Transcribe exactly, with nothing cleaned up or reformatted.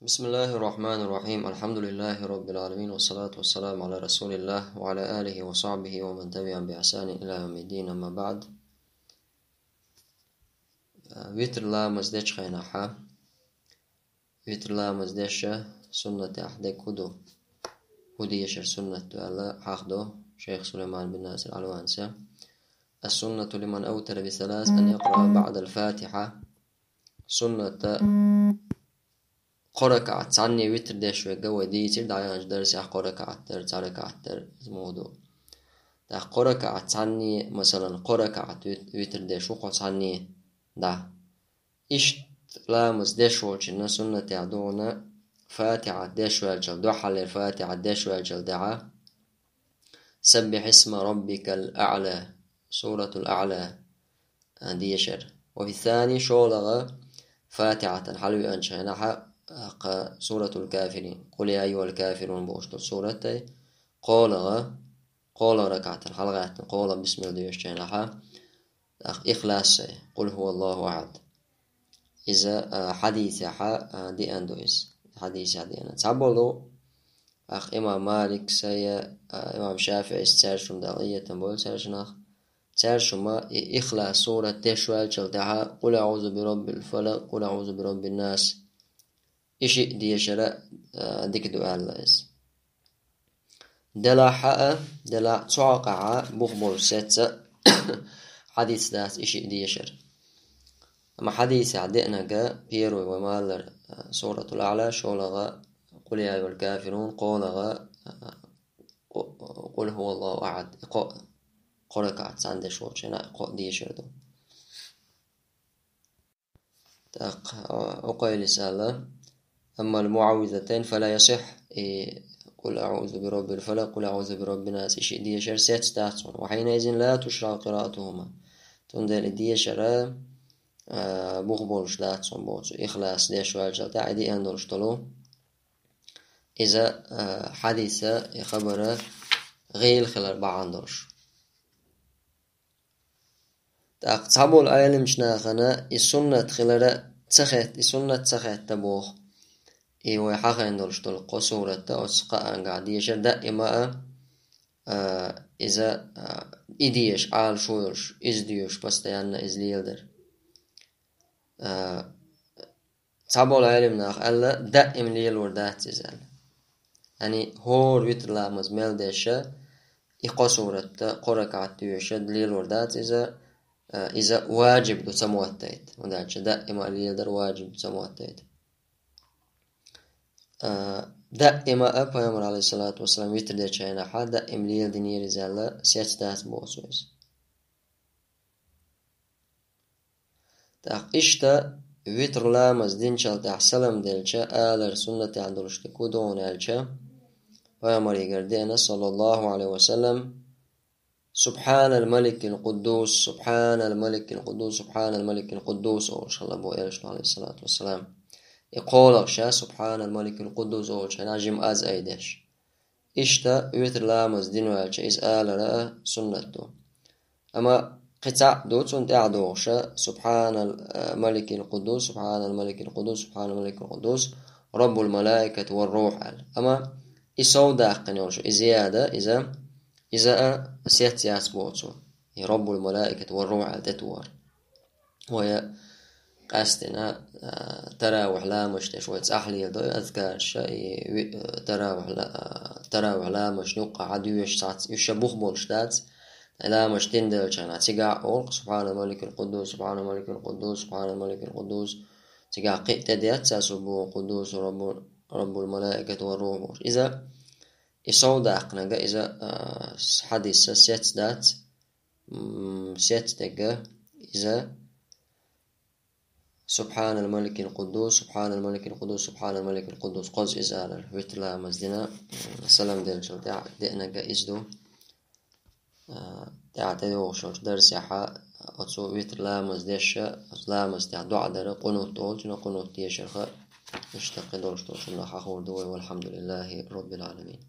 بسم الله الرحمن الرحيم. الحمد لله رب العالمين، والصلاة والسلام على رسول الله وعلى آله وصحبه ومن تبعهم بإحسان إلى يوم الدين، أما بعد. Витр ламаз дечу хенахьа, витр ламаз деша суннатехь дерг хӀун ду? ХӀун дешар суннат ду аьлла хьахдо шайх Сулайман бин Насир Алванца. السنة لمن أوتر بثلاث أن يقرأ بعد الفاتحة. Суннат кхо ракаӀат цхьанне витр деш верг, вай дийцира дӀаяханчу дарсехь, кхо ракаӀат дара, цхьа ракаӀат дара, иза муха ду. ТӀаккха кхо ракаӀат цхьанне, масалан, кхо ракаӀат вит-, витр деш ву кхо цхьанне дӀа. Иштта ламаз деш волчунна суннатехь ду хьуна Фатихьат деш ваьлчул, дуьххьалера Фатихьат деш ваьлчул тӀаьхьа سبح اسم ربك الأعلى, Суратул АӀла, а, дешар. وفي الثاني, шолгӀа Фатихьатан хьалавеанчу хенахьа, а, кху Суратул Кафирин, قل يا أيها الكافرون бохуш долу суратай, кхоалгӀа, кхоалгӀа ракаӀатан хьалагӀаьттина, кхоалгӀа бисмилла доьшучу хенахьа, тӀаккха Ихласай, قل هو الله أحد. Иза, а, хьадисехьа, а, деана ду иза. Хьадисехь деана. Цхьаболу, ах, имам Малик сая, а, имам ШафиӀис цаьршимма дала гӀиетам бойла цаьршинах. Цаьршимма и Ихлас сурат деш ваьлчул тӀаьхьа قل أعوذ برب الفلق, قل أعوذ برب الناس. И шиъ дешара, а, дика ду аьлла иза. Делахь а, делахь цу хьокъехь бух болуш сецца хьадис дац и шиъ дешар. Амма хьадисехь деанарг первый вай ма-аллара, а, Суратул АӀла, шолгӀа قل يا أيها الكافرون, кхоалгӀа, а, къу-, قل هو الله أحد. И кхо, кхо ракаӀат цхьаьна деш волчу хенахь кхо дешар ду. ТӀаккха, а, Укъайлис аьлла: أما المعوذتين فلا يصح, и قل أعوذ برب الفلق, قل أعوذ برب الناس, и шиъ дешар сецца дац хьуна. وحينئذ لا تشرع قراءتهما. Цундела и дешара, а, бух болуш дац хьуна боху цо, Ихлас деш ваьлчул тӀаьхьа и деана долуш долу. Иза, а, хьадиса, и хабара гӀийла хилар бахьана долуш. ТӀаккха цхьаболу Ӏеламчу нахана и суннат хилара ца хет-, и суннат ца хетта боху. И вай хьахийна долуш долу кхо сурат оцу кхаангахь дешар даима а, а, иза, а, и деша Ӏалашо йолуш, иза доьшуш, постоянно иза леладар. А, Цхьаболу Ӏеламнаха аьлла, даим лелор дац иза аьлла. Яъни хӀора витр ламаз мел деша, и кхо суратта, кхо ракаӀат доьша лелор дац иза, а, иза важиб ду ца моттайта. ХӀунда аьлча даима а леладар важиб ду ца моттайта. А, даима а Пайхамар, алейхиссалату вассалам, витр дечу хенахьа даим леладинера иза аьлла, сецца дац боху цо иза. ТӀаккха иштта витр ламаз динчул тӀаьхьа салам делча, алар суннатехь долуш дерг хӀун ду хьуна аьлча, Пайхамаригара деана, саллаллаху Ӏалайхи ва саллам: سبحان الملك القدوس, سبحان الملك القدوس, سبحان الملك القدوس олуш хилла боху элчано, алейхиссалату вассалам. И кхоалгӀа ша, سبحان الملك القدوس олучу хенахь жима аз ай деш. Иштта витр ламаз дина ваьлча иза алара а суннат ду. Амма кхин цхьаъ ду, цунна тӀаьхьа догӀуша: سبحان الملك القدوس, سبحان الملك القدوس, سبحان الملك القدوس, رب الملائكة والروح аьлла. Амма и сов даьккхина йолуш, и зияда, иза, иза а сецца яц боху цо. И رب الملائكة والروح аьлла тӀетухур. Вай къаьстина, а, таравихь ламазаш деш вай цӀахь леладой азкараш, и ви-, а, таравихь ла-, а, таравихь ламазашна юккъахь хьан доьшуш цхьацца, уьш ша бух болуш дац. Ламазаш дина делча хенахь цигахь а олу: سبحان الملك القدوس, سبحان الملك القدوس, سبحان الملك القدوس. Цигахь кхин а тӀедеца цо боху: قدوس رب, رب الملائكة والروح бохуш. Иза, и сов даьккхинарг, иза, а, хьадиса сецца дац. М, сецца дерг иза: سبحان الملك القدوس, سبحان الملك القدوس, سبحان الملك القدوس. Кхозза иза алар, витр ламаз дина, м, салам делчул тӀаьхьа деанарг иза ду. А, тӀаьхьа тӀедогӀуш йолчу дарсехьа оцу витр ламаз деша, оцу ламаз тӀехь доӀа дара, къунут олучунна къунут дешарха, иштта кхидолуш долчунна хьахор ду вай. والحمد لله رب العالمين.